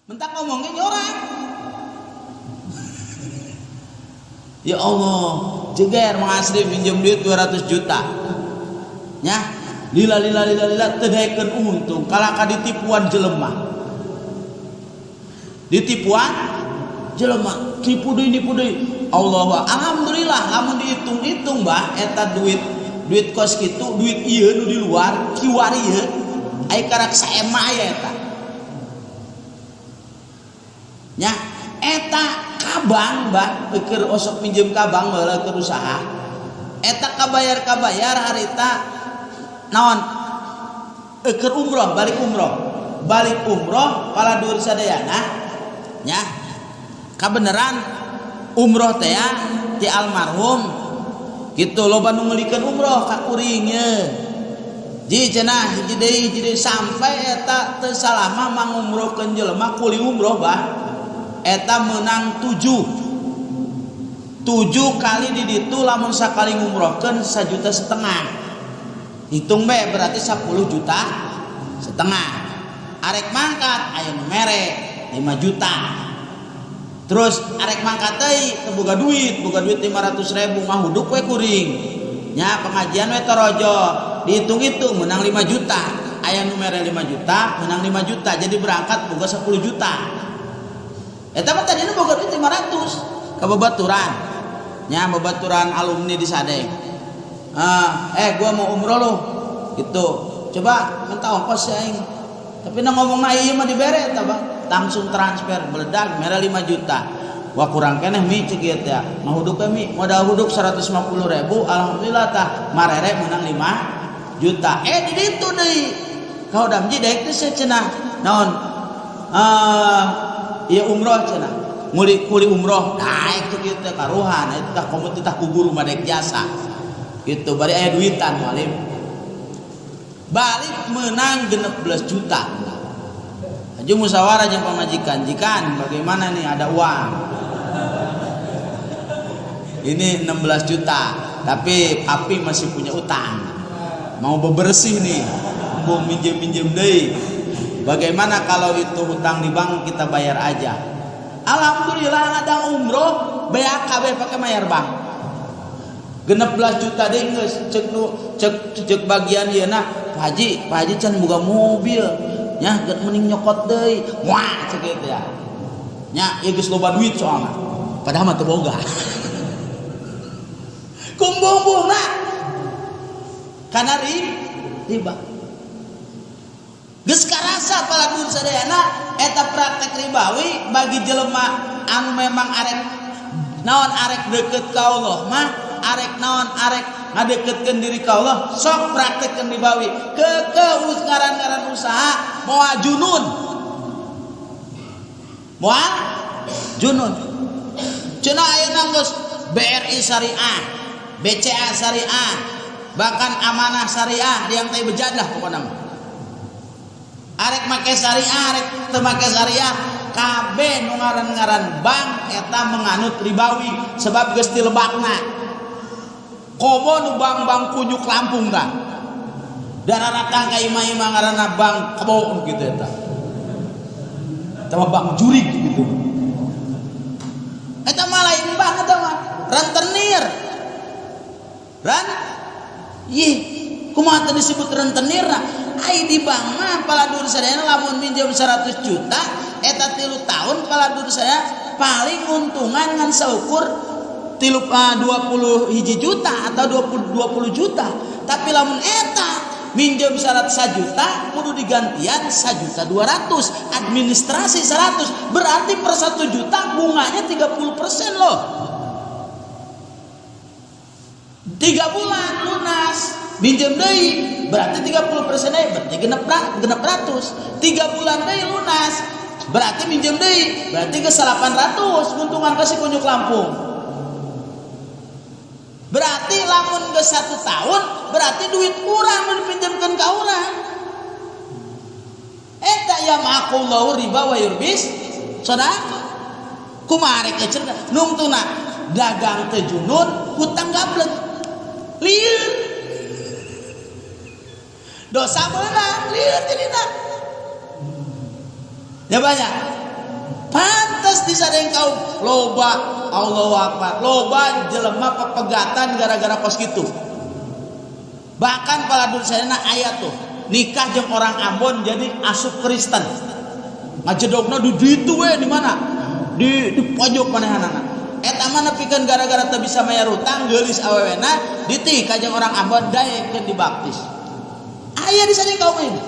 Mentak ngomongin orang. Ya Allah, jeger Mang Asri minjem duit 200 juta. Nya, lila lila lila lila teu daekeun untung, kalah ka ditipuan jelema. Ditipuan jelema, tipu deui nipu deui. Allah, alhamdulillah lamun dihitung-hitung bah eta duit duit kos kitu, duit ieu nu di luar, kiwari ieu ai karak saema aya eta. Nya, eta ka bank bah keur osok minjem ka bank baheula keur usaha. Eta kabayar-kabayar harita naon? Keur umroh, balik umroh. Balik umroh paladur sadayana nya. Kabeneran umroh teh ya ti almarhum gitu loba nu ngeulikeun umroh ka kuring ye. Ji cenah hiji deui sampai eta teu salama mangumrohkeun jelema kuli umroh bah. Eta menang 7. 7 kali di ditu lamun sakali ngumrohkeun 1,5 juta. Hitung be berarti 10 juta setengah. Arek mangkat aya nu mere 5 juta. Terus arek mangkat deui teu boga duit, boga duit 500.000 mah huduk we kuring. Nya pengajian we torojo, dihitung-hitung menang 5 juta. Aya nu mere 5 juta, menang 5 juta. Jadi berangkat boga 10 juta. Eta mah tadina boga duit 500 ka babaturan. Nya babaturan alumni di Sadeng. Gua mau umroh loh. Gitu. Coba minta ongkos ya aing. Tapi na ngomongna ieu mah dibere eta bah. Langsung transfer meledak mere 5 juta. Wah kurang keneh mi cek ieu teh. Mah huduk we mi, modal huduk 150.000, alhamdulillah tah marere menang 5 juta. Di ditu deui. Ka hodam ji daek teh cenah. Naon? Ieu umroh cenah. Nguli kuli umroh daek cek ieu teh karuhan eta tah komo teh tah ku guru mah daek jasa. Gitu bari aya duitan mualim. Balik menang 16 juta. Aju musyawarah jeung pamajikan, jikan bagaimana nih ada uang. Ini 16 juta, tapi papi masih punya utang. Mau bebersih nih, mau minjem-minjem deui. Bagaimana kalau itu hutang di bank kita bayar aja? Alhamdulillah ada umroh, BAKB pakai bayar bank. 16 juta deui geus cek nu cek cek bagian ieu na, Pak Haji can boga mobil. Nya geus mending nyokot deui. Wah cek kitu ya. Nya ieu geus loba duit soalna. Padahal mah teu boga. Kumbung-bumbungna kana riba. Geus karasa paladur sadayana eta praktek ribawi bagi jelema anu memang arek naon arek deukeut ka Allah mah, arek naon arek ngadeukeutkeun diri ka Allah, sok praktekkeun ribawi. Keukeuh ngaran-ngaran usaha moal junun. Moal junun. Cenah ayeuna geus BRI syariah, BCA syariah, bahkan amanah syariah yang teh bejad lah pokona mah. Arek make syariah, arek teu make syariah, kabeh nu ngaran-ngaran bank eta menganut ribawi sebab geus dilebakna. Komo nu bank-bank kunyuk Lampung tah. Dararatang ka imah-imah ngaranna bank kebo nu kitu eta. Eta mah bank jurig gitu. Eta mah lain bank eta mah rentenir. Ran? Ih, kumaha teh disebut rentenir? Ai di bank mah paladur sadayana lamun minjem 100 juta eta 3 tahun paladur saya paling untungan ngan saukur 21 juta atau 20 juta. Tapi lamun eta minjem 100 juta kudu digantian 1.200.000, administrasi 100, berarti per 1 juta bunganya 30% loh. 3 bulan lunas minjem deui berarti 30% deui, berarti 600. 3 bulan deui lunas berarti minjem deui berarti ke 800 untungan kasih kunyuk Lampung. Berarti lamun geus 1 tahun berarti duit urang nu dipinjamkeun ka urang. Eta ya maqullahu riba wa yurbis sedekah. Kumaha rek cenah nungtuna dagang teu junun hutang gablek. Lieur. Dosa beunang lieur jadina. Ya banyak. Pantes disadeng kaum loba Allahu Akbar, loba jelema pepegatan gara-gara kos kitu. Bahkan paladun sadayana aya tuh nikah jeung orang Ambon jadi asup Kristen. Ngajedogna di ditu we di mana? Di pojok manehanana. Eta mah nepikeun gara-gara teu bisa mayar utang geulis awewena ditikah jeung orang Ambon daekeun dibaptis. Aya di sadaya kaum ini.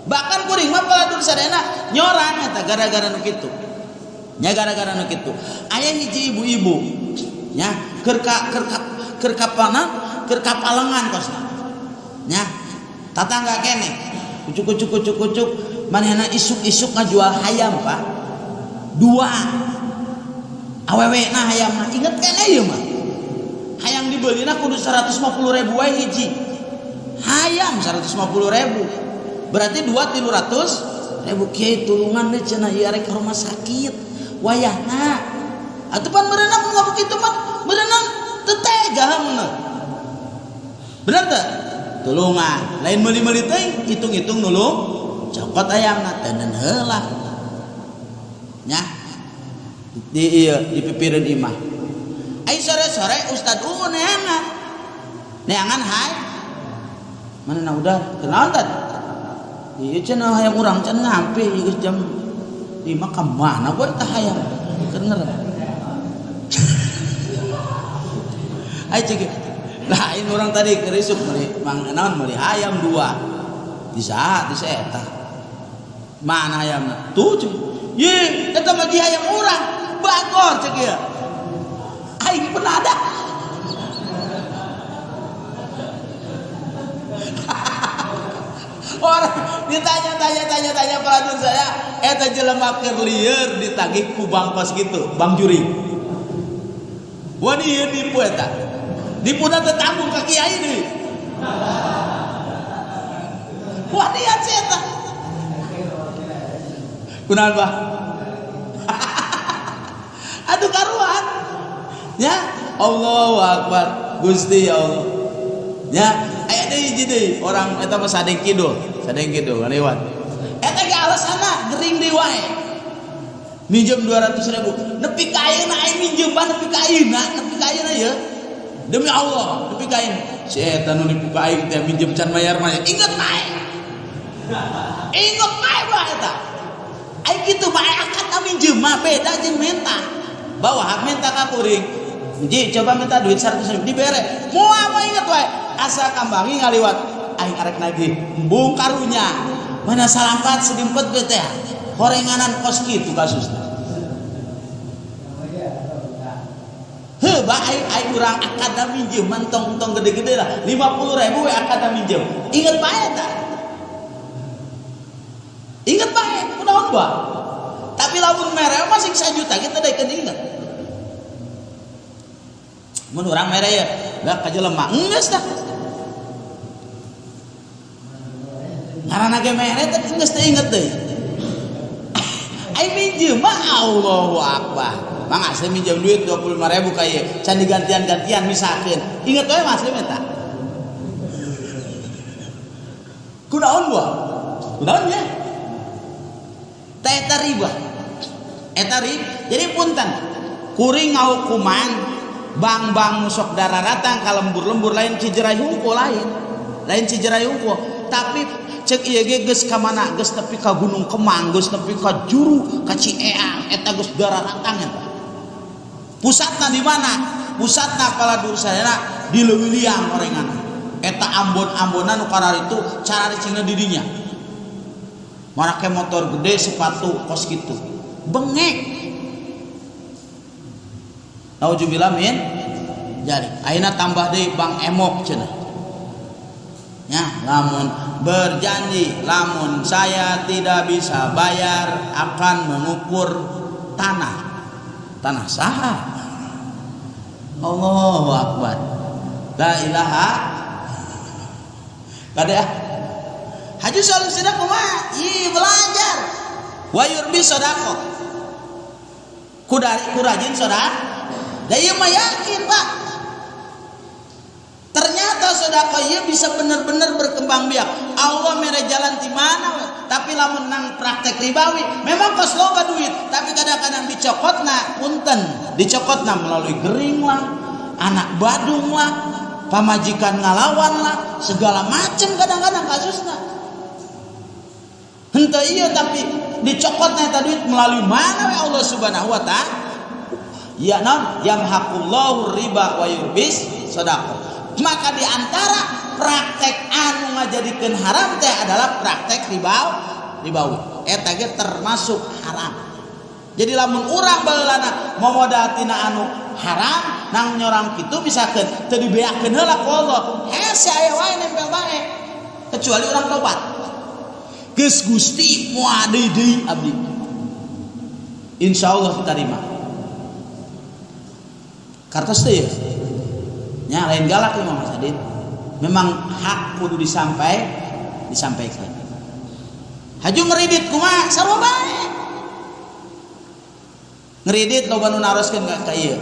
Bahkan kuring mah paladun sadayana nyoran eta gara-gara nu kitu. Nya gara-gara nu kitu. Aya hiji ibu-ibu nya keur ka keur ka keur kapana keur kapalengan kosna. Nya tatangga keneh kucuk kucuk kucuk kucuk manehna isuk-isuk ngajual hayam Pak. Dua awewena hayam mah inget keneh ieu mah. Hayam dibeulina kudu 150.000 wae hiji. Hayam 150.000. Berarti 200-300 ribu. Kiai tulungan deh cenah ieu arek ke rumah sakit wayahna. Atuh pan meureunan mun ngomong kitu mah meureunan teu tega mun. Bener teu? Tulungan, lain meuli-meuli teuing, hitung-hitung nulung cokot ayamna teuneun heula. Nya di ieu dipipireun imah. Ai sore-sore Ustad Ungun neangan. Neangan hai. Mana na udah kenaon tadi? Ieu cenah hayam urang can ngampe ieu geus jam 5 ka mana boy tah hayam keur ngerem. Ai cek lain urang tadi keur isuk meuli mang naon meuli hayam dua. Di saha di eta. Mana hayamna? Tuh cek. Ye, eta mah di hayam urang. Bagor cek ieu. Aing pernah ada. Orang ditanya-tanya-tanya-tanya paladun saya, eta jelema keur lieur ditagih ku bank kos kitu, bank juri. Wah ieu nipu eta. Nipuna teh tanggung ka kiai deui. Wah niat si eta. Kunaon bah? Aduh karuan. Ya, Allahu Akbar. Gusti ya Allah. Ya, aya deui hiji deui orang eta mah sadeng kidul lewat. Eta ge alasanna gering deui wae. Minjem 200.000. Nepi ka ayeuna aing minjem bah nepi ka ayeuna ieu. Demi Allah, nepi ka ayeuna. Si eta nu nipu ka aing teh minjem can mayar-mayar. Inget bae. Inget bae bah eta. Aing kitu bae akad minjem mah beda jeung menta. Bawa menta ka kuring. Ji coba minta duit 100.000 dibere. Moal mah inget wae. Asa kambangi ngaliwat aing arek nagih embung karunya. Mana salampat sedimpet ge teh. Horenganan kos kitu kasusna. Heuh bah aing urang akad minjem mentong-entong gede-gede lah 50.000 we akad minjem. Inget bae eta. Inget bae kunaon bah. Tapi lamun mere mah sing 1 juta kita daekeun inget. Mun urang mere ya, da ka jelema geus tah. Ngaranna ge mere teh geus teu inget deui. Aing minjem mah Allahu Akbar. Mang asli minjem duit 25.000 ka ieu, can digantian-gantian misalkeun. Inget we mah asli eta. Kunaon buah? Kunaon nya? Teh eta riba. Eta riba. Jadi punten, kuring ngahukuman bank-bank nu sok dararatang ka lembur-lembur lain Cijerai hungkul lain. Lain Cijerai hungkul, tapi cek ieu ge geus ka mana? Geus nepi ka Gunung Kemang, geus nepi ka Juru, ka Cieang, eta geus dararatang eta. Pusatna di mana? Pusatna paladur sadayana di Leuwiliang orenganna. Eta ambon-ambonna nu kararitu cara ricingna di dinya. Marake motor gede, sepatu kos kitu. Bengek. Nauzubillah min jari. Ayeuna tambah deui Bang Emok cenah. Ya, lamun berjanji lamun saya tidak bisa bayar akan mengukur tanah. Tanah saha? Allahu Akbar. La ilaha. Kade ah. Haji solusina kumaha? Ih, belajar. Wa yurbi sedekah. Ku rajin sedekah. Da ieu mah yakin, Pak. Ternyata sedekah ieu bisa bener-bener berkembang biak. Allah mere jalan di mana we? Tapi lamun nang praktek ribawi memang kos loba duit, tapi kadang-kadang dicokotna punten, dicokotna melalui gering lah, anak badung lah, pamajikan ngalawan lah, segala macam kadang-kadang kasusna. Henteu ieu tapi dicokotna eta duit melalui mana we Allah Subhanahu wa taala. Ya naon yamhaqullahu riba wa yurbis sedekah. Maka di antara praktek anu ngajadikeun haram teh adalah praktek ribawi. Eta ge termasuk haram. Jadi lamun urang baheulana momodal tina anu haram nang nyorang kitu misalkeun teu dibeakeun heula ku Allah, hese aya wae nempel bae. Kecuali urang tobat. Geus Gusti moal deui deui abdi. Insyaallah diterima. Kartos teh ya? Nya lain galak ya Mas Adit. Memang hak kudu disampaikan. Haju ngeridit kumaha sarua bae. Ngeridit loba nu naroskeun ka ieu.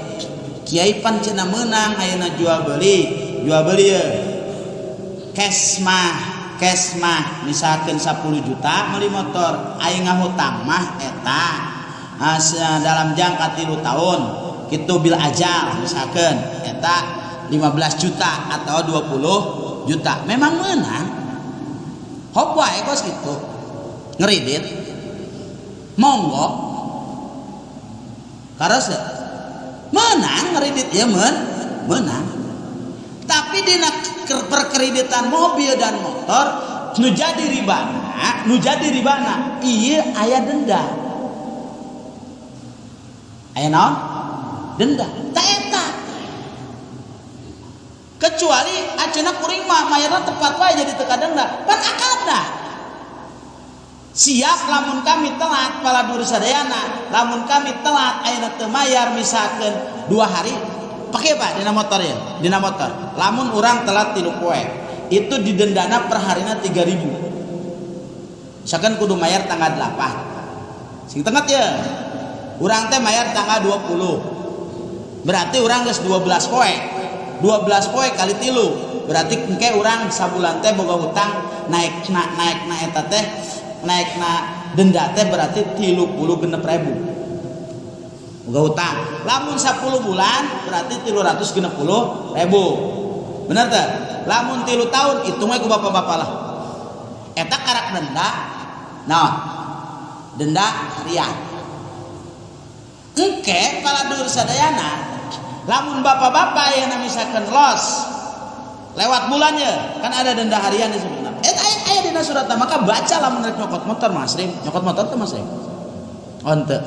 Kiai pan cenah meunang ayeuna jual beli ye. Cash mah misalkeun 10 juta meuli motor, aing ngahutang mah eta dalam jangka 3 tahun kitu bil ajal misalkeun eta 15 juta atau 20 juta. Memang menang. Hop wae kos kitu. Ngeridit. Monggo. Karos menang ngeridit ya menang. Tapi dina perkreditan mobil dan motor nu jadi ribana ieu aya denda. Aya naon? Denda. Ta eta. Kecuali ayeuna kuring mah mayarna tepat wae jadi teu kadenda. Pan akadna. Siap lamun kami telat paladur sadayana, lamun kami telat ayeuna teu mayar misalkeun 2 hari, pake Pak dina motor ya, dina motor. Lamun urang telat 3 poe, itu didendana per harina 3.000. Misalkan kudu mayar tanggal 8. Sing tenget ya. Urang teh mayar tanggal 20. Berarti urang geus 12 poe. 12 poe kali 3 berarti engke urang sabulan teh boga hutang naik na eta teh naik na denda teh berarti 36.000 boga hutang. Lamun 10 bulan berarti 360.000. Bener teh? Lamun 3 tahun hitung we ku bapak-bapak lah. Eta karak denda. Nah, denda harian. Engke paladur sadayana lamun bapak-bapak yang misalkan los lewat bulannya kan ada denda harian disebutna. Aya dina surat, maka baca lamun rek nyokot motor Mas Rim, nyokot motor teh Mas Rim. Oh henteu.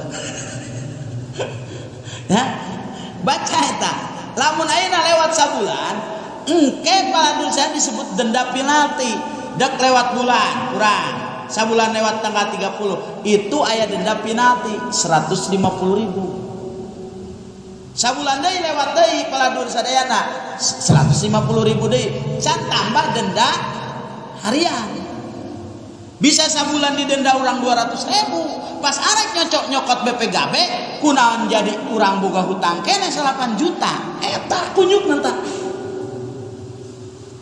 Ya, baca eta. Lamun ayeuna lewat sabulan, engke paladul saya disebut denda penalti. Dek lewat bulan kurang. Sabulan lewat tanggal 30 itu aya denda penalti 150.000. Sabulan deui lewat deui paladur sadayana 150.000 deui. Can tambah denda harian. Bisa sabulan didenda urang 200.000. Pas arek nyocok nyokot BPKB kunaon jadi urang boga hutang keneh 8 juta. Eta kunyuk nanti.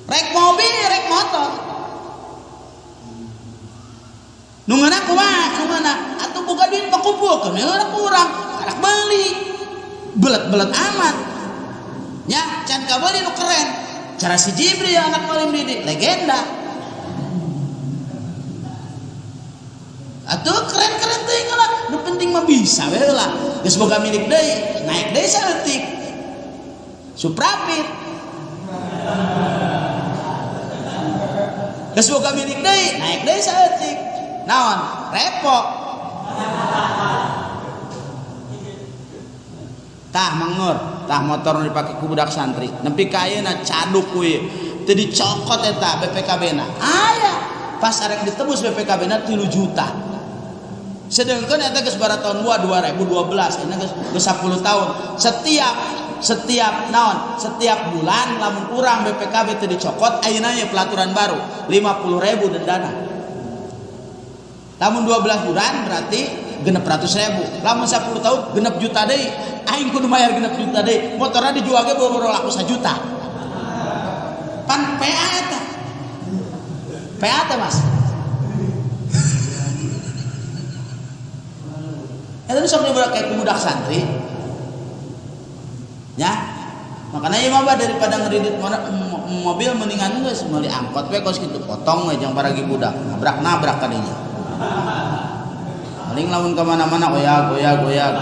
Rek mobil, rek motor. Nu ngeunah kumaha? Nu ngeunah atuh boga duit mah kumpulkeun we urang, arek beuli. Belet-belet amat. Ya, can kabeuli nu keren. Cara si Jibril anak malim didik, legenda. Atuh keren-keren teuing lah, nu penting mah bisa we lah. Geus boga milik deui, naik deui saeutik. Suprapit. Geus boga milik deui, naik deui saeutik. Naon? Repo. Tah Mang Nur, tah motor nu dipake ku budak santri. Nepi ka ayeuna caduk kuy. Teu dicokot eta BPKB-na. Aya, pas arek ditebus BPKB-na 3 juta. Sedangkan eta geus bara tahun 2012, ini geus 10 tahun. Setiap naon, setiap bulan lamun urang BPKB teu dicokot, ayeuna nya pelaturan baru 50.000 dendana. Lamun 12 bulan berarti 600.000. Lamun 10 tahun 6 juta deui. Aing kudu bayar 6 juta deui. Motorna dijual ge boro-boro laku 1 juta. Pan PA eta. PA teh Mas. Eta nu sok dibudak kayak budak santri. Ya. Makanya ieu mah daripada ngeridit mobil mendingan geus meuli angkot we kos kitu potong we jeung paragi budak. Nabrak-nabrak kadinya. Paling lamun ka mana-mana oyag oyag oyag.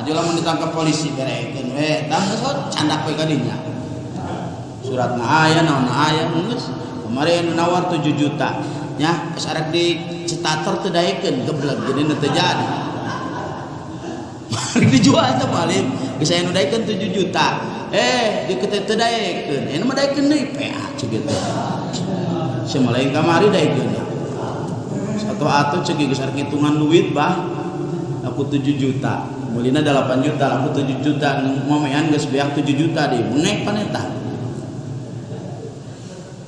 Aju lamun ditangkap polisi berekeun we. Tah geus candak we kadinya. Suratna aya naonna aya geus. Kemarin nawar 7 juta. Nya geus arek di cetater teu daekeun geblek jadi teu jadi. Arek dijual teh paling geus aya nu daekeun 7 juta. Dikete teu daekeun. Eta mah daekeun deui PA cek kitu. Sia lain kamari daekeun. Satu atuh cek geus arek ngitungan duit bah. Aku 7 juta. Meulina 8 juta, aku 7 juta. Momean geus beak 7 juta deui. Bengek pan eta.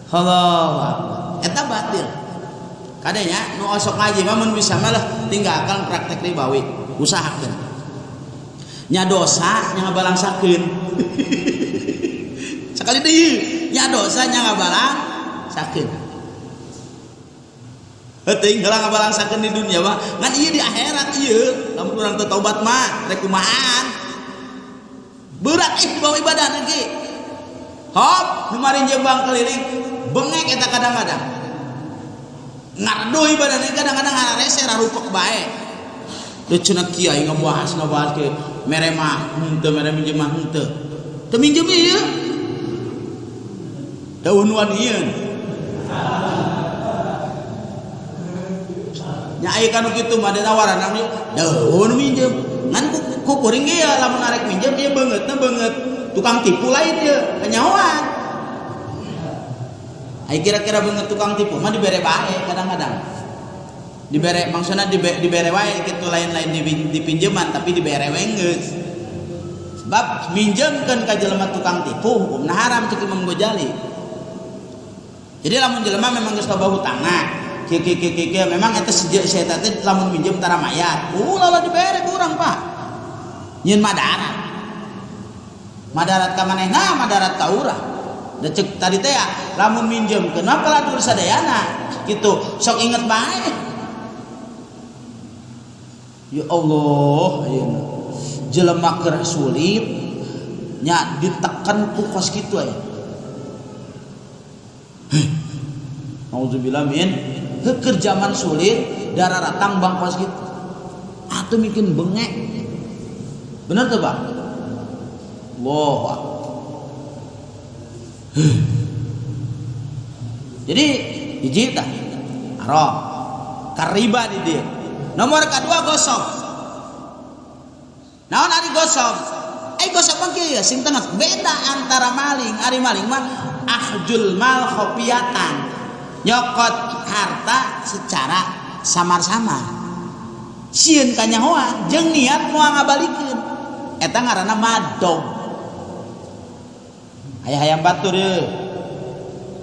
Allahu Akbar. Eta batil. Kadenya nu osok ngaji mah mun bisa mah lah tinggalkan praktek ribawi, usahakeun. Nya dosa nya ngabalangsakeun. Sakali deui nya dosa nya ngabalangsakeun. Heuting heula ngabalangsakeun di dunia mah, ngan ieu di akhirat ieu lamun urang teu taubat mah rek kumahaan. Berat dibawa ibadah lagi. Hop, nu marinjeung bang keliling bengek eta kadang-kadang. Ngarduh ibadahna kadang-kadang ngarese rarupek bae. Teu cenah kiai ngabahas ke mere mah henteu mere minjem mah henteu. Teu minjem ieu. Daun wanian. Nya aya kanu kitu mah ditawaran daun minjem. Ngan ku kuring ge ya lamun arek minjem ieu beungeutna beungeut tukang tipu lain ieu kanyahoan. Ai kira-kira beungeut tukang tipu mah dibere bae kadang-kadang. Dibere maksudna dibere wae kitu lain-lain dipinjeman tapi dibere we geus. Sebab minjemkeun ka jelema tukang tipu hukumna haram cek Imam Ghazali. Jadi lamun jelema memang geus loba hutangna, kieu kieu kieu kieu memang eta seja eta teh lamun minjem tara mayar. Ulah dibere ku urang Pak. Nyieun madarat. Madarat ka manehna, madarat ka urang. Da cek tadi teh ya, lamun minjemkeun mah peladur sadayana kitu. Sok inget bae. Ya Allah, ayeuna jelema keur sulit nya ditekan ku kos kitu aya. Nauzubillah min keur zaman sulit darah ratang bang kos kitu. Atuh bikin bengek. Bener tuh, Pak? Allahu Akbar. Jadi hiji tah haram. Kariba di dieu. Nomor kedua gosok. Naon ari gosok? Gosok mah kieu ya sing tengah beda antara maling. Ari maling mah ahjul mal khofiatan. Nyokot harta secara samar-samar. Sieun kanyahoan jeung niat moal ngabalikeun. Eta ngaranna madog. Aya hayam batur ye.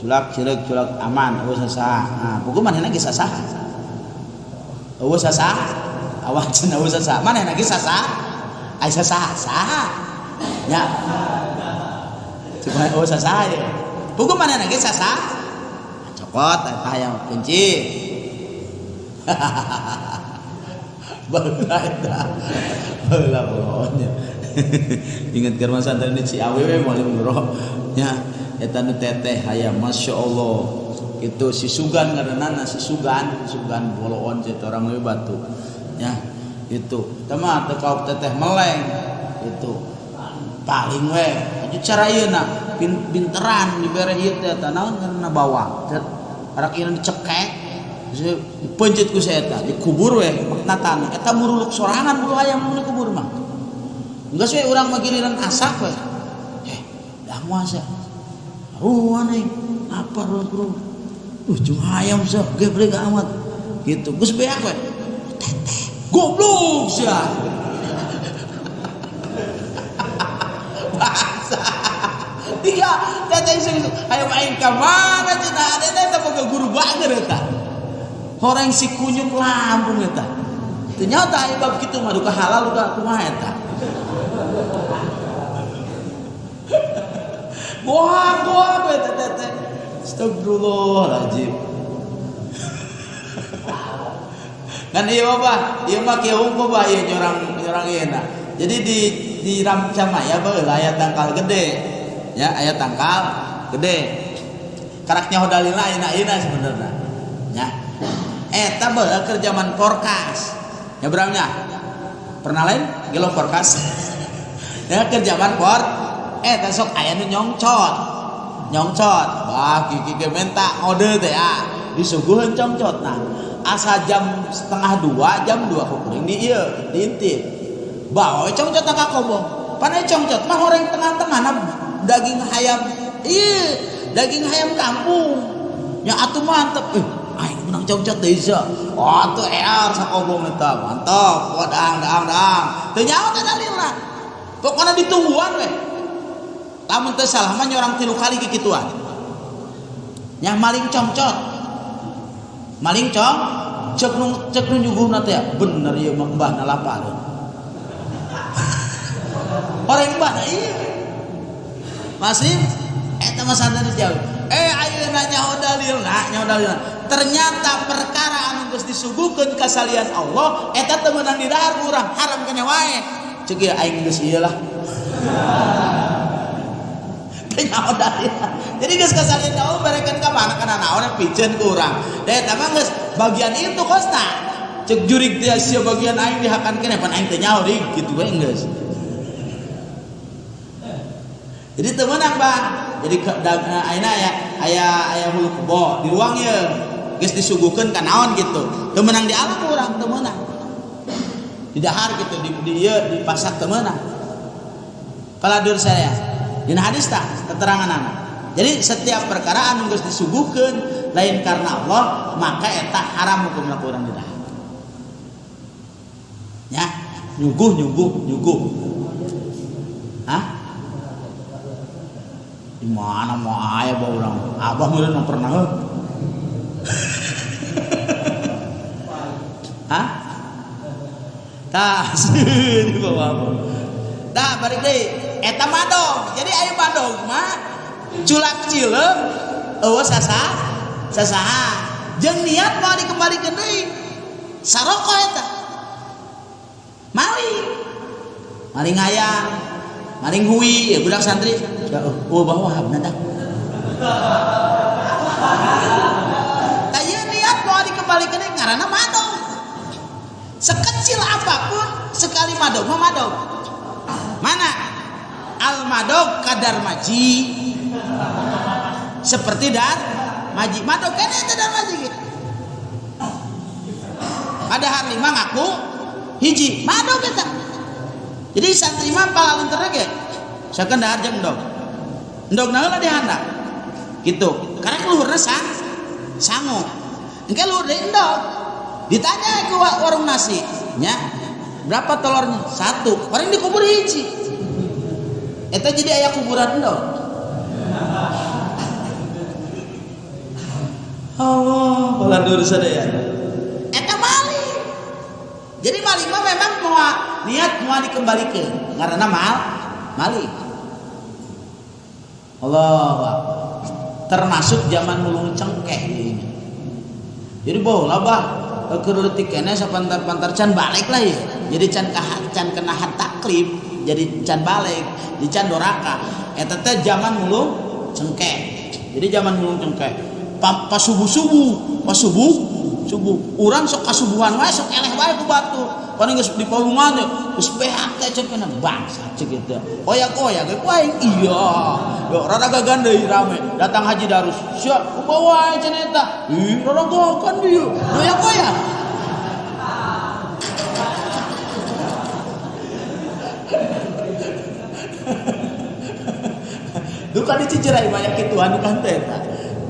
Culak cileuk culak aman eueuh sasaha. Nah, puguh manehna geus sasaha. Eueuh sasaha. Awan cenah eueuh sasaha. Manehna geus sasaha. Ai sasaha saha. Nya. Cuma eueuh sasaha ye. Puguh manehna geus sasaha. Cokot eta hayam kunci. Baheula eta. Baheula pokoknya. Ingat keur santri di Ciawi we moal bro. Nya eta nu teteh hayam masyaallah. Itu si Sugan ngaranna si Sugan, Sugan boloon cek orang leuwih batu. Nya itu. Teh mah teu kaop teteh meleng. Itu. Paling we aju cara ieu na pinteran dibere ieu teh eta naon ngaranna bawang. Arak ieu dicekek. Dipencet ku saya eta dikubur we makna tanah eta muruluk sorangan bulu hayam mun dikubur mah. Geus we urang mah giliran asak we. Dah moal sia. Aruh aneh, lapar urang. Jeung hayam sia gebrek amat. Gitu. Geus beak we. Teteh. Goblok sia. Bahasa. Tiga teteh sing hayam aing ka mana cenah teteh teh boga guru bager eta. Horeng si kunyuk lambung eta. Teu nyaho tah aya bab kitu mah duka halal duka kumaha eta. Gohak gohak we teh teh. Astagfirullahaladzim. Kan ieu mah ieu mah kieu hungkul bah ieu nyorang nyorang ieu na. Jadi di Ramcamaya baheula aya tangkal gede. Ya, aya tangkal gede. Karak nyaho dalilna ayeuna ayeuna sebenarnya. Ya. Eta baheula keur zaman porkas. Ya Bramnya. Pernah lain gelo porkas? Ya keur zaman por eta sok aya nu nyongcot. Nyongcot. Bah kiki ge menta ngode teh ah. Disuguheun congcotna. Asa jam 1:30, jam 2 kuring di ieu diintip. Bawa congcot ka kobong. Pan congcot mah horeng tengah-tengahna daging hayam. Ieu daging hayam kampung. Nya atuh mantep. Aing menang congcot deui sia. Oh atuh ear sakobong eta mantap. Wah dang dang dang. Teu nyaho teh dalilna. Pokona ditungguan we. Lamun teu salah mah nyorang 3 kali kikituan. Nya maling congcot. Maling cong cek nu nyuguhna teh bener ieu mah mbahna lapareun. Orang mbahna ieu. Masih eta mah santai jauh. Ayeuna nyaho dalilna, nyaho dalilna. Ternyata perkara anu geus disuguhkeun ka salian Allah eta teu meunang didahar ku urang, haram keneh wae. Ceuk ieu aing geus ieu lah. Teu nyaho dalilna. Jadi geus kasalian Allah berekeun ka mana kana naon piceun ku urang. Da eta mah geus bagian itu kosna. Ceuk jurig teh sia bagian aing dihakan keneh pan aing teu nyaho deui kitu we geus. Jadi teu meunang Bang. Jadi ayeuna aya aya hulu kebo di ruang ieu geus disuguhkeun ka naon gitu. Teu meunang di alam urang teu meunang. Di dahar gitu di ieu di pasak teu meunang. Paladur saya. Dina hadis tah keteranganana. Jadi setiap perkara anu geus disuguhkeun lain karena Allah maka eta haram hukumna ku urang di dahar. Ya, nyuguh nyuguh nyuguh. Hah? Di mana mau aya bawa urang? Abah meureun pernah heuh. Hah? Tah, di bawah apa? Tah, balik deui. Eta madog. Jadi aya madog mah culak cileung eueuh sasaha. Jeung niat moal dikembalikeun deui. Saroko eta. Maling. Maling ayam, maling hui, ya budak santri. Oh, bawa habna dah. Tah ieu niat moal dikembalikeun deui ngaranna madog. Sekecil apapun sekali madog mah madog. Mana? Al madog kadar maji. Seperti dar maji. Madog kan eta dar maji gitu. Padahal 5 ngaku hiji madog eta. Jadi santri mah palinterna ge sakeun dahar jeung endog. Endog naon di handap? Gitu. Karena luhurna sangu. Engke luhur deui endog. Ditanya ke warung nasi, nya, berapa telurnya? 1. Orang dikubur hiji. Eta jadi aya kuburan endog. Allah, balandur sadaya. Eta maling. Jadi maling mah memang moal niat moal dikembalikeun karena maling. Allah termasuk zaman mulung cengkeh ini. Jadi baheula bah keur leutik keneh sapantar-pantar can balik lah ya. Jadi can kena had taklif, jadi can balik, di can doraka. Eta teh zaman mulung cengkeh. Jadi zaman mulung cengkeh. Pas subuh-subuh, pas subuh, subuh. Urang sok kasubuhan wae, sok eleh wae ku batur. Paling geus di palungan teh, geus beak teh cek kana bangsa cek kitu. Oyak-oyak ge ku aing iya. Yo rada gagan deui rame. Datang Haji Darus. Sia kumaha wae cenah eta? Ih, rada gagan dieu. Oyak-oyak. Duka dicicerai banyak kituan duka teh eta.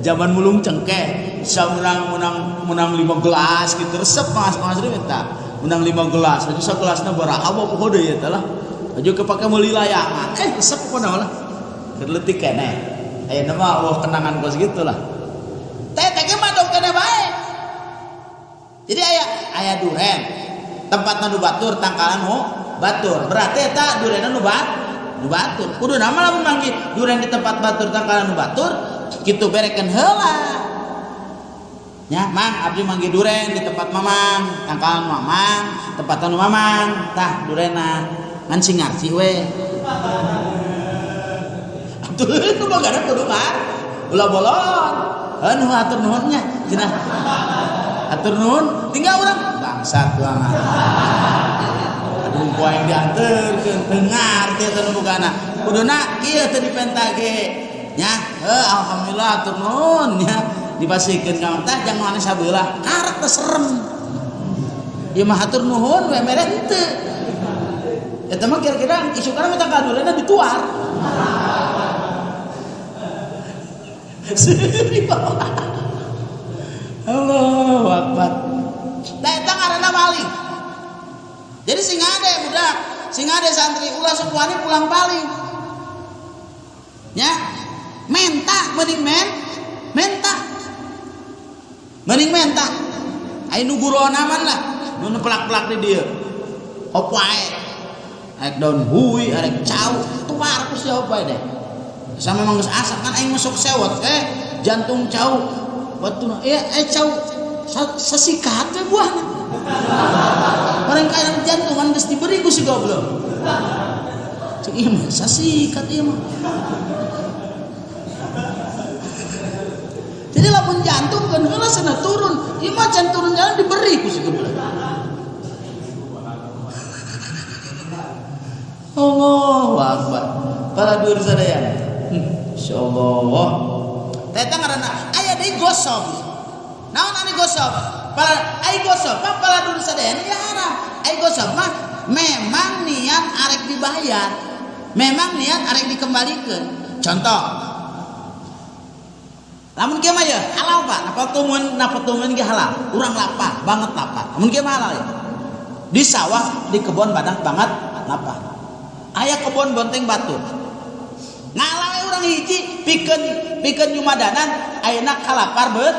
Zaman mulung cengkeh, bisa menang 5 gelas gitu resep mas eta. Menang 5 gelas, aja sagelasna baraha apa poho deui eta lah. Aja kepake meuli layangan. Resep pokona lah. Keur leutik keneh. Ayeuna mah eueuh kenangan kos gitu lah. Teh teh ge madog keneh bae. Jadi aya duren. Tempatna nu batur, tangkalan nu batur. Berarti eta durenna nu Nu batur. Kuduna mah lamun manggih duren di tempat batur tangkalan nu batur kitu berekeun heula. Nya, Mang, abdi manggih duren di tempat Mamang, tangkalan Mamang, tempatan nu Mamang, tah durena. Ngan sing ngarti we. Atuh nu bogana kudu mah. Ulah bolon. Heuh atur nuhun nya cenah. Atur nuhun tinggal urang bangsat banget. Aduh ku aing dianterkeun teu ngarti eta nu bogana. Kuduna kieu teu dipenta ge. Nya, heuh alhamdulillah atur nuhun nya. Dipasihkeun ka tah jang nu sabelah karek teh serem. Ieu mah hatur nuhun we mere henteu. Eta mah kira-kira isukana mah tangkal durenna dituar. Seuri bawa. Allahu Akbar. Tah eta ngaranna maling. Jadi sing ade budak, sing ade santri ulah sok wani pulang paling. Nya, menta mending menta. Mending menta. Ai nu gurona man lah, nu pelak-pelak di dieu. Hop wae. Arek daun hui, arek cau, tuar ku sia hop wae deh. Sama memang geus asak kan aing masuk sewot jantung cau. Watuna cau sasikat we buahna. Orang kaya jantungan geus diberi ku si goblok. Cek ieu mah sasikat ieu mah. Jadi lamun jantung kan heula cenah turun, ieu mah can turun jalan diberi ku si goblok. Allahu Akbar. Para dulur sadaya. Insyaallah. Eta ngaranna aya deui gosok. Naon anu gosok? Para ai gosok mah para dulur sadaya ya haram. Ai gosok mah memang niat arek dibayar. Memang niat arek dikembalikeun. Contoh. Lamun kieu mah ya halal Pak, napa tumun ge halal. Urang lapar, banget lapar. Lamun kieu mah halal ya. Di sawah, di kebon badak banget lapar. Aya kebon bonteng batur. Ngalawe urang hiji pikeun nyumadanan ayeuna kalapar beut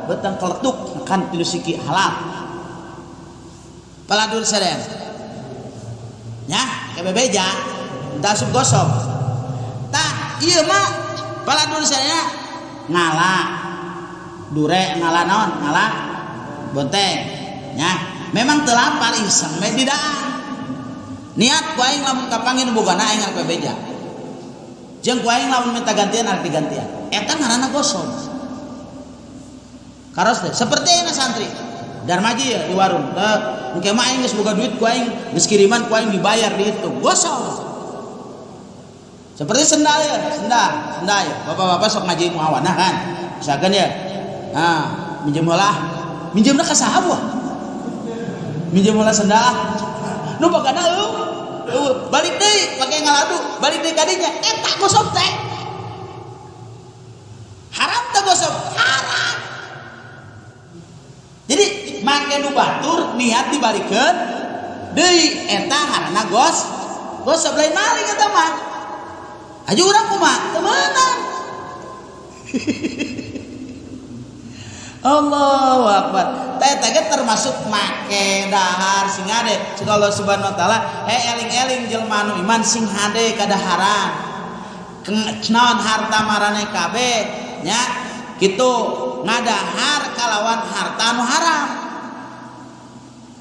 betang keletuk kan tilu siki halal. Paladur sadaya. Nya, kebebeja, teu asup gosok. Tah, ieu mah paladur sadaya ngala dure ngala naon ngala bonteng nya memang teu lapar iseng we didaan niat ku aing lamun kapanggih nu bogana aing arek bebeja jeung ku aing lamun minta gantian arek digantian eta ngaranna gosong karos teh seperti ayeuna santri darmaji ya di warung teh engke mah aing geus boga duit ku aing geus kiriman ku aing dibayar dihitung gosong. Seperti sendal ya, sendal ya. Bapak-bapak sok ngaji muawanah kan. Misalkan ya. Nah, minjem heula. Minjemna ka saha buah? Minjem heula sendal. Nu bagana eueuh, balik deui pake ngaladu, balik deui ka dinya. Eta gosok teh. Haram teh gosok? Haram. Jadi make nu batur niat dibalikeun deui eta ngaranna gosok lain maling eta mah. Aja urang kumaha teu meunang. Allahu Akbar. Teh teh termasuk make dahar sing hade. Cik Allah Subhanahu wa taala, eling-eling jelema anu iman sing hade kadaharan. Naon harta marane kabeh nya kitu ngadahar kalawan harta anu haram.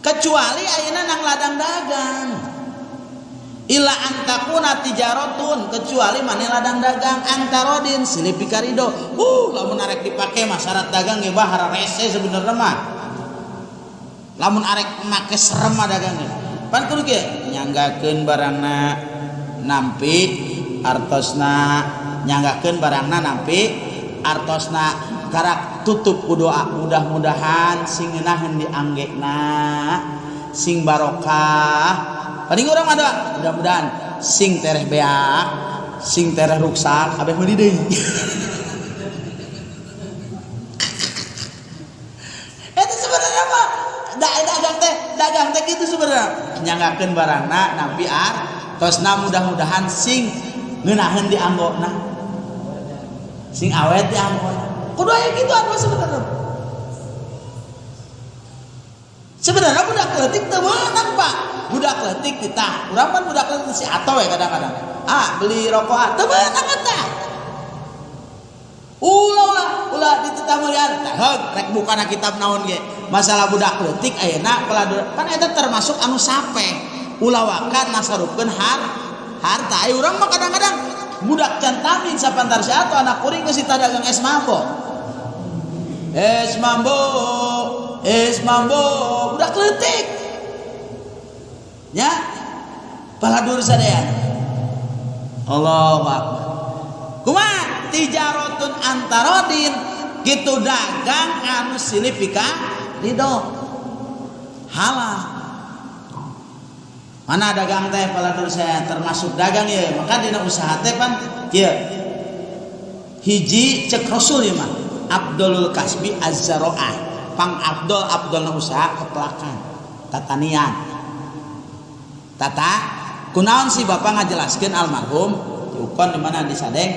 Kecuali ayeuna nang ladang dagang. Illa antakuna tijaratun, kecuali mane ladang dagang antarodin silih pikarido. Lamun arek dipake mah syarat dagang ge bah rese sebenarnya mah. Lamun arek make serem mah dagang ge. Pan kudu kieu nyanggakeun barangna nampi artosna, nyanggakeun barangna nampi artosna karak tutup ku doa mudah-mudahan sing ngeunaheun dianggekna sing barokah. Paling urang mah doa mudah-mudahan sing tereh beak, sing tereh ruksak kabeh meuli deui. Eta sebenarnya mah dagang teh kitu sebenarnya. Nyanggakeun barangna nampi artosna mudah-mudahan sing ngeunaheun dianggona. Sing awet dianggona. Kudu aya kitu anu sebenarnya. Sebenarnya budak leutik teu meunang, Pak. Budak leutik titah. Urang kan budak leutik si Ato we kadang-kadang. Ah, beli rokok ah, teu meunang eta. Ulah ulah ulah dititah meulian. Tah heug rek bukana kitab naon ge. Masalah budak leutik ayeuna peladur pan eta termasuk anu sape. Ulah waka nasarupkeun harta. Ai urang mah kadang-kadang budak can tamin sapantar si Ato anak kuring geus ditah dagang es mambo. Es mambo, es mambo, budak leutik. Ya. Paladur sadayana. Allahu akbar. Kumaha tijarotun antarodin kitu dagang anu silih pika ridho. Halal. Mana dagang teh paladur saya termasuk dagang ya, maka dina usaha teh pan kieu. Hiji cek Rasul ieu mah, Abdul Kasbi Az-Zaro'ah. Pang Abdul Abdulna usaha kepelakan, tatanian. Tata kunaon si bapak ngajelaskeun almarhum Ukon di mana di Sadeng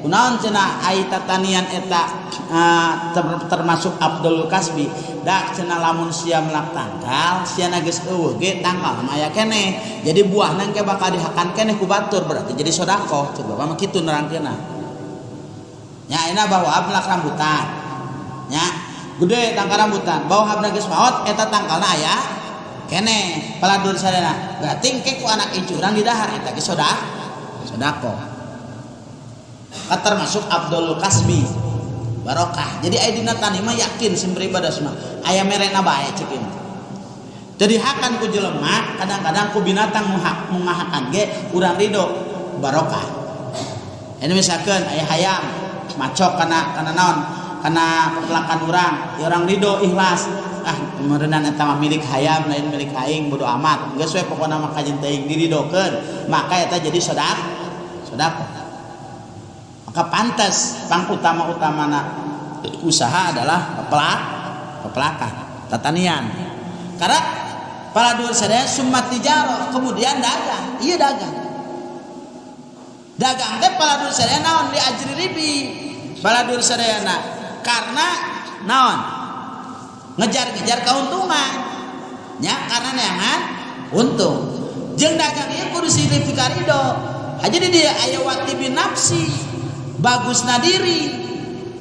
kunaon cenah ai tatanian eta termasuk Abdul Kasbi dak cenah lamun sia melak tangkal sia geus eueuh ge tangkal mah aya keneh jadi buahna engke bakal dihakan keneh ku batur berarti jadi sedekah cek bapak mah kitu nerangkeunna nya ayeuna bahwa melak rambutan nya gede tangkal rambutan bahwa habna geus maot eta tangkalna aya keneh paladur sadana berarti engke ku anak incu urang didahar eta ge sedekah termasuk Abdul Kasbi barokah. Jadi aya dina tani mah yakin sim beribadah mah aya merena bae cek ieu. Jadi hakan ku jelema kadang-kadang ku binatang nu ngahakan ge urang ridho barokah. Ini misalkan aya hayam macok kana naon kana pepelakan urang ya urang ridho ikhlas ah meureunana eta mah milik hayam lain milik aing bodo amat geus we pokona mah kajeun teuing diridokeun maka eta jadi sedekah. Maka pantas pang utama-utamana usaha adalah pepelakan, tatanian. Karena para dulur sadaya summa tijarah, kemudian dagang. Iya dagang. Dagang teh para dulur sadaya naon li ajri ribi. Para dulur sadayana karena naon? Ngejar-ngejar keuntungan. Nya karena neangan untung. Jeung dagang ieu kudu silih pikarido. Haja di dieu aya wati bin nafsi. Bagusna diri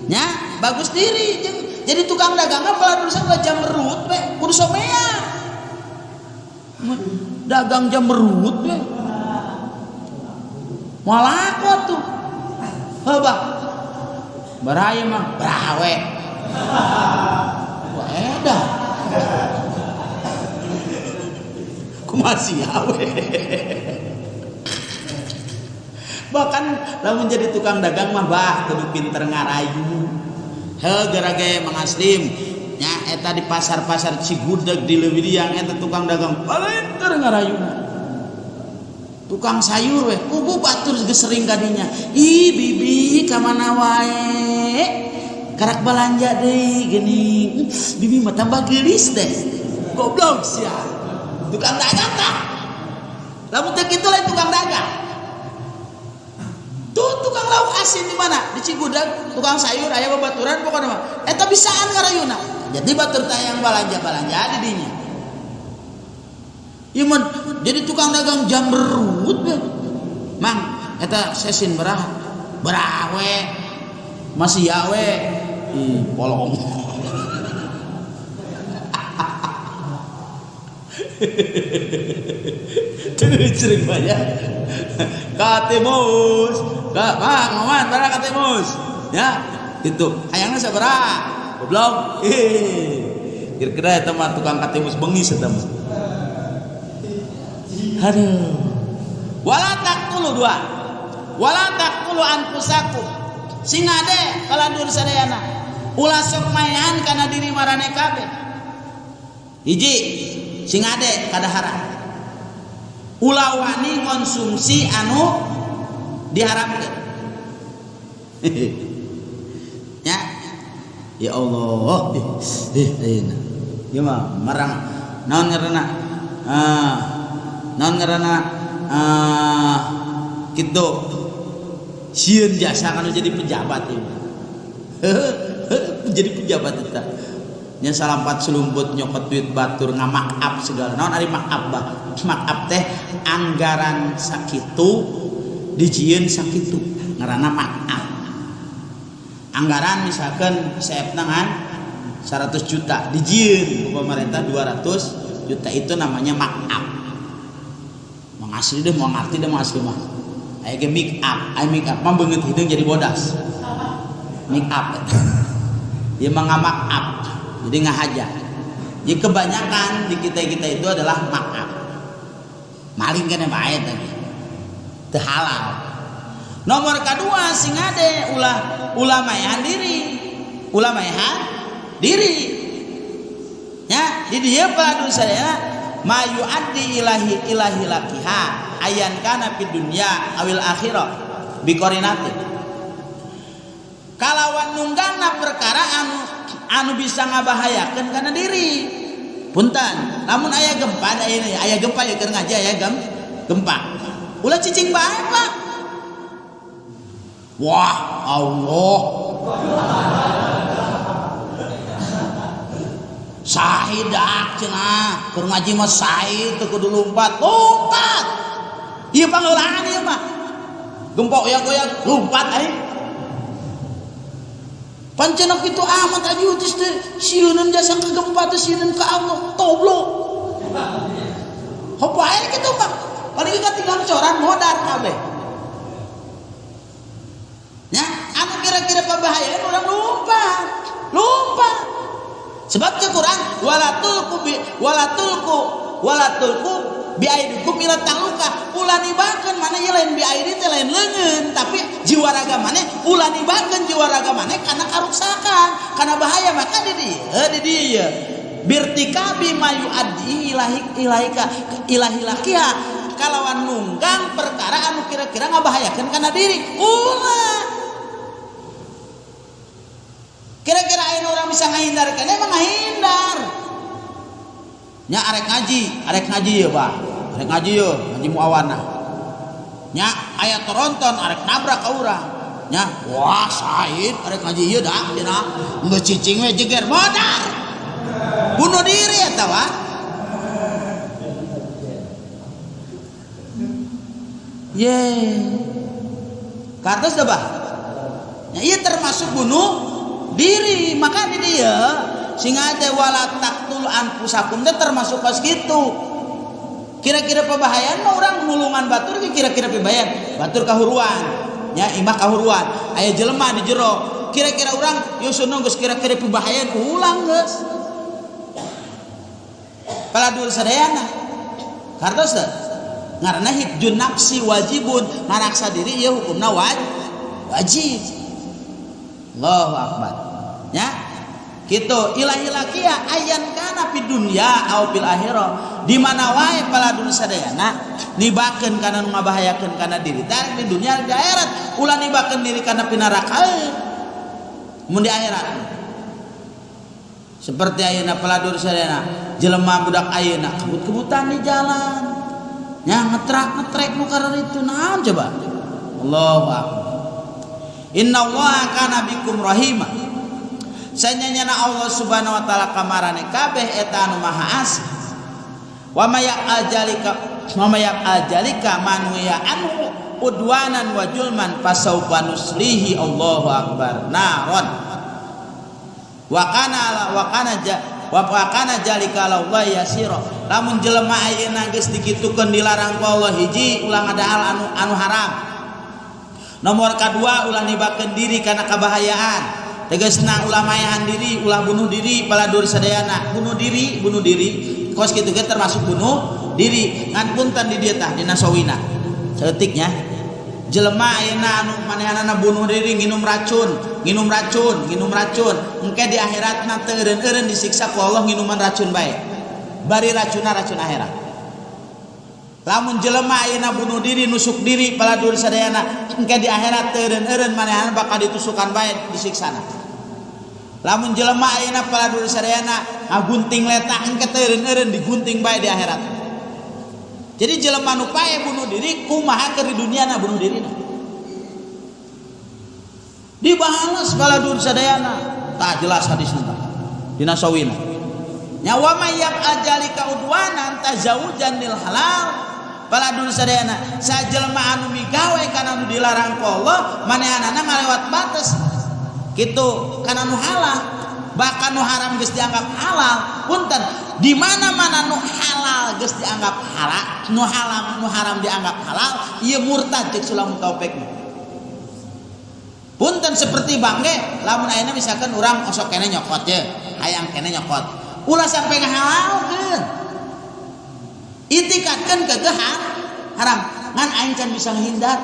nya bagus diri jadi tukang dagang mah pala dulu jam jamrut we kudu somea dagang jamrut we moal laku atuh heuh bah baraya mah brawe wah edah kumaha sia we. Bahkan lamun jadi tukang dagang mah bah kudu pinter ngarayu. Heuh gara ge Mang Aslim nya eta di pasar-pasar Cigudeg di Leuwiliang eta tukang dagang pinter ngarayuna. Tukang sayur we kubu batur geus sering kadinya. Ih bibi ka mana wae? Karak balanja deui geuning. Bibi mah tambah geulis deh. Goblok sia. Tukang dagang tah. Lamun teu kitu lain tukang dagang. Tuh tukang lauk asin di mana? Di Cigudeg, tukang sayur aya babaturan pokona mah. Eta bisaan ngarayuna. Jadi batur tayang balanja-balanja di dinya. Ieu mah jadi tukang dagang jamrut we. Mang, eta sesin beraha. Beraha we. Masih ya we. Ih, polong. Sering banyak. Katimus, Bang, Maman, bara katimus. Ya, gitu. Hayangna sabaraha? Goblok. Kira-kira eta mah tukang katimus bengis eta mah. Aduh. Wala taqtulu dua. Wala taqtulu anfusakum. Sing ade kalandur sadayana. Ulah sok maehan kana diri marane kabeh. Hiji, sing ade kadaharan. Ulah wani konsumsi anu diharamkeun. Ya. Ya Allah. Ieu mah marang naon ngaranna? Naon ngaranna? Kitu. Sieun jasa kana jadi pejabat ieu. Jadi pejabat eta. Nya salampat sulumput nyokot duit batur ngamak up segala. Naon ari mak up bah? Mak up teh anggaran sakitu dijieun sakitu ngaranna mak up. Anggaran misalkan seepna ngan 100 juta dijieun ku pemerintah 200 juta, itu namanya mak up. Mau asli deh, mau ngerti deh, mau asli mah. Aya ge make up, aya make up mah beungeut hideung jadi bodas. Make up eta. Ieu mah ngamak up. Jadi ngahaja. Jadi kebanyakan di kita-kita itu adalah mak up. Maling keneh bae tadi. Teu halal. Nomor kedua sing ade ulah ulah maehan diri. Ulah maehan diri. Ya, di dieu padu sadayana ma yuaddi ilahi ilahi lakiha ayan kana fid dunya awil akhirah biqarinati. Kalawan nunggangna perkara anu bisa ngabahayakeun kana diri. Punten, lamun aya gempa da ieu aya gempa ya keur ngaji aya gempa. Ulah cicing bae, Pak. Wah, Allah. Sahidak cenah, keur ngaji mah sahid teu kudu lumpat. Lumpat. Ieu pangeulaan ieu mah. Gempa goyang-goyang, lumpat aing. Pancena kitu amat aja utis teh sieuneun jasa ka gempa teh sieuneun ka Allah, toblok. Hop wae kitu mah. Paling katinggal coran modar kabeh. Ya, anu kira-kira pabahayaan urang lumpat. Lumpat. Sebab teh Quran wala tulku bi wala tulku wala tulku bi aidikum ila tahluka. Ulah nibakeun mana ieu lain bi aidi teh lain leungeun, tapi jiwa raga maneh ulah nibakeun jiwa raga maneh kana karuksakan, kana bahaya. Maka di dieu, di dieu birtikabi ma yuaddi ilahi ilaika ilahi lakiha kalawan nunggang perkara anu kira-kira ngabahayakeun kana diri. Ulah kira-kira aya orang bisa ngahindar kana emang ngahindar. Nya arek ngaji ye bah. Arek ngaji ye, ngaji muawana. Nya aya toronton arek nabrak ka urang. Nya wah sahid arek ngaji ieu dah cenah. Geus cicing we jeger modar. Bunuh diri eta wah. Ye. Kartos teh bah. Nya ieu termasuk bunuh diri. Maka di dieu sing ade wala taqtul anfusakum teh termasuk pas kitu. Kira-kira pabahayaan mah urang nulungan batur ge kira-kira pibayan. Batur kahuruan. Nya imah kahuruan. Aya jelema di jero. Kira-kira urang yusuna geus kira-kira pibahayan ulang geus. Paladur sadayana. Kartos teh? Ngaranna hibjun nafsi wajibun, ngaraksa diri ieu hukumna wajib. Allahu akbar. Ya. Kitu ilahi lakia ayan kana fid dunya au fil akhirah. Di mana wae paladun sadayana nibakeun kana nu ngabahayakeun kana diri teh di dunia di akhirat, ulah nibakeun diri kana pinaraka mun di akhirat. Seperti ayeuna paladur sadayana jelema budak ayeuna kebut-kebutan di jalan. Nya ngetrak-ngetrek nu kararitu naon coba? Allahu akbar. Innallaha kana bikum rahima. Sanyanyana Allah Subhanahu wa taala kamarane kabeh eta anu maha asih. Wa may ajalika wa may ajalika manuya anhu udwanan wa julman fasaufa nuslihi. Allahu akbar. Naron. Wa kana wa kana ja, wa kana jalika Allah yasira. Lamun jelema ayeuna geus dikitukeun dilarang ku Allah hiji ulah ngadahal anu haram. Nomor kadua ulah nibakeun diri kana kabahayaan. Tegasna ulah mayahan diri, ulah bunuh diri paladur sadayana. Bunuh diri, bunuh diri. Kos kitu ge termasuk bunuh diri. Ngan punten di dieu tah dina sawina. Saeutiknya jelema ayeuna anu manehanana bunuh diri nginum racun, nginum racun, nginum racun. Engke di akhiratna teu eureun-eureun disiksa ku Allah nginuman racun bae. Bari racunna racun akhirat. Lamun jelema ayeuna bunuh diri nusuk diri paladur sadayana, engke di akhirat teu eureun-eureun manehanana bakal ditusukan bae disiksana. Lamun jelema ayeuna paladur sadayana ngagunting letak engke teu eureun-eureun digunting bae di akhirat. Jadi jelema nu pae bunuh diri kumaha keur di duniana bunuh dirina. Dibahas paladur sadayana. Tah jelas hadisna tah. Dina sawina. Nya wa may yaf'al dzalika udwanan tazawujan lil halal. Pala dulur sadayana, sajelma anu migawe kana anu dilarang ku Allah, manehanana ngalewat batas. Kitu kana nu halal, bahkan nu haram geus dianggap halal. Punten, di mana-mana nu halal geus dianggap haram, nu haram dianggap halal, ieu murtad cek Sulam Taufik. Punten seperti bangge, lamun ayeuna misalkan urang osok kene nyokot ye, hayang kene nyokot. Ulah sampai ngahalalkeun. Itikadkeun ke haram, ngan aing can bisa ngahindar.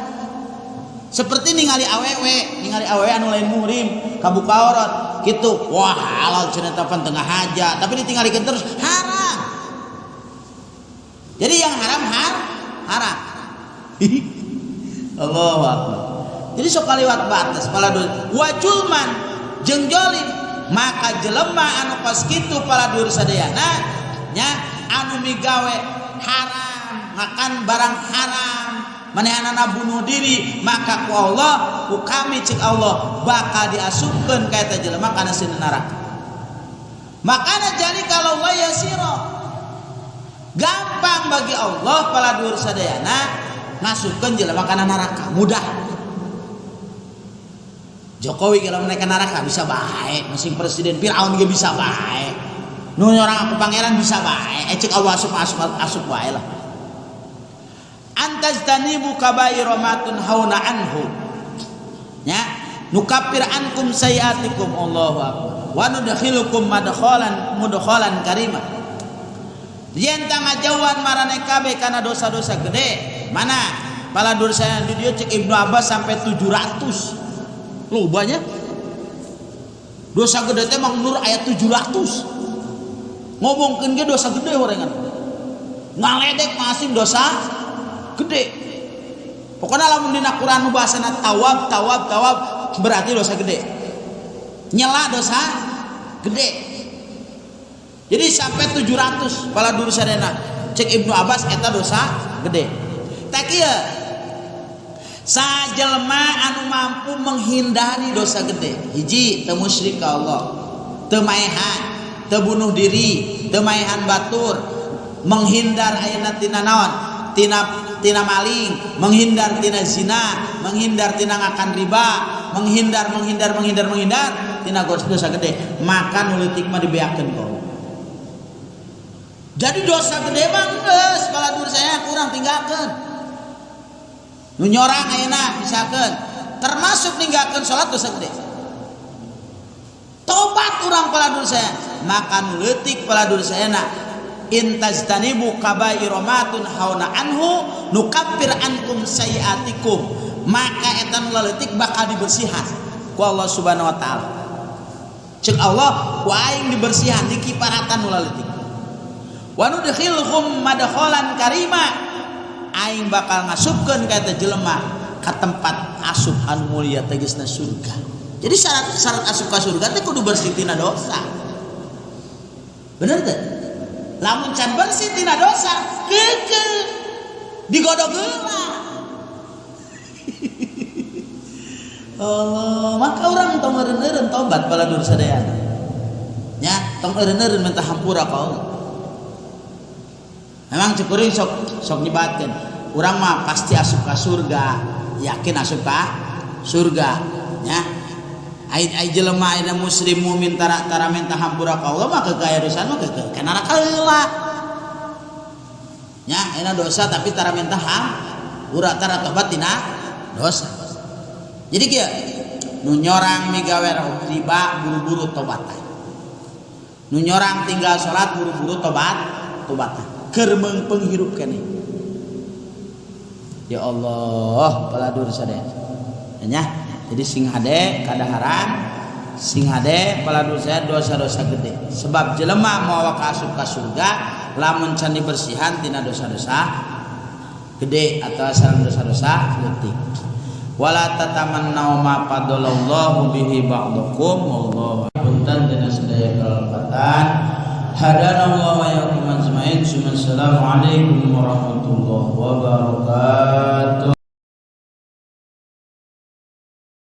Seperti ningali awewe anu lain muhrim, kabuka aurat, gitu. Wah, halal cenah pan tengah haja, tapi ditinggalikeun terus haram. Jadi yang haram haram. Allahu akbar. Jadi sok kaliwat batas pala wa julman jeung jolim, maka jelema anu kos kitu pala dulur sadayana nya anu migawe haram, makan barang haram, manehanana bunuh diri, maka ku Allah, ku kami cek Allah bakal diasupkeun ka eta jelema kana sieun neraka. Makana jadi kalau wa yasira, gampang bagi Allah pala dulur sadayana ngasupkeun jelema kana neraka, mudah. Jokowi kalau naik ke neraka bisa bae, masing presiden Firaun ge bisa bae. Nu orang aku pangeran bisa bae, cek Allah asup asup asup bae lah. Antajtanibu kabaira ma tunhauna anhu. Ya, nukaffir ankum sayiatikum, Allahu akbar. Wa nudkhilukum madkhalan mudkhalan karima. Yen ngajauhan marane kabeh kana dosa-dosa gede. Mana? Pala dosa di dieu cek Ibnu Abbas sampai 700. Loh banyak. Dosa gede teh mang nur ayat 700. Ngomongkeun ge dosa gede horengan. Ngaledek masing dosa gede. Pokoknya lamun dina Quran nu bahasana tawab tawab tawab berarti dosa gede. Nyela dosa gede. Jadi sampai 700 pala dulur sadayana. Cek Ibnu Abbas eta dosa gede. Tak kieu sajelma anu mampu menghindari dosa gede. Hiji, teu musyrik ka Allah, teu maehan, teu bunuh diri, teu maehan batur, menghindar ayeuna tina naon? Tina maling, menghindar tina zina, menghindar tina ngakan riba, menghindar menghindar menghindar menghindar tina dosa gede, maka nu leutik mah dibeakeun ku Allah. Jadi dosa gede mah geus pala dulur saya kurang tinggalkeun. Nu nyorang ayeuna misalkeun termasuk ninggalkeun salat dosa gede. Tobat urang pala dulur saya, maka nu leutik pala dulur saya na in tajtanibu kabaira ma tunhauna anhu nukaffir ankum sayiatikum, maka eta nu leutik bakal dibersihan ku Allah Subhanahu wa taala. Cek Allah ku aing dibersihan dikiparatan nu leutik. Wa nudkhilhum madkhalan karima, aing bakal ngasupkeun ka eta jelema ka tempat asup anu mulia tegasna surga. Jadi syarat asup ka surga teh kudu bersih tina dosa. Bener teh? Lamun can bersih tina dosa, keukeuh digodog heula. Allah, maka urang tong eureun-eureun tobat bala dulur sadayana. Nya, tong eureun-eureun minta hampura ka Allah. Memang cekuring sok nyebatkeun, urang mah pasti asup ka surga, yakin asup ka surga, nya. Ai jelema ayeuna muslim mukmin tara minta hampura ka Allah mah keukeuh dosa mah keukeuh ka neraka heula. Nya, ayeuna dosa tapi tara minta hampura, tara tobat tina dosa. Jadi kieu, nu nyorang migawe riba buru-buru tobatan. Nu nyorang tinggal salat buru-buru tobatan. Keur meungpeung hirup keneh. Ya Allah, paladur sadaya. Nya, jadi sing hade kadaharan, sing hade paladur sadaya dosa-dosa gede. Sebab jelema moal ka asup ka surga lamun can dibersihan tina dosa-dosa gede atau sareng dosa-dosa leutik. Wala tatamannau ma faddalallahu bihi ba'dakum wallahu punten dina sadaya kalepatan. Hadanallahu wa iyyakum ajmain. Assalamualaikum warahmatullahi wabarakatuh.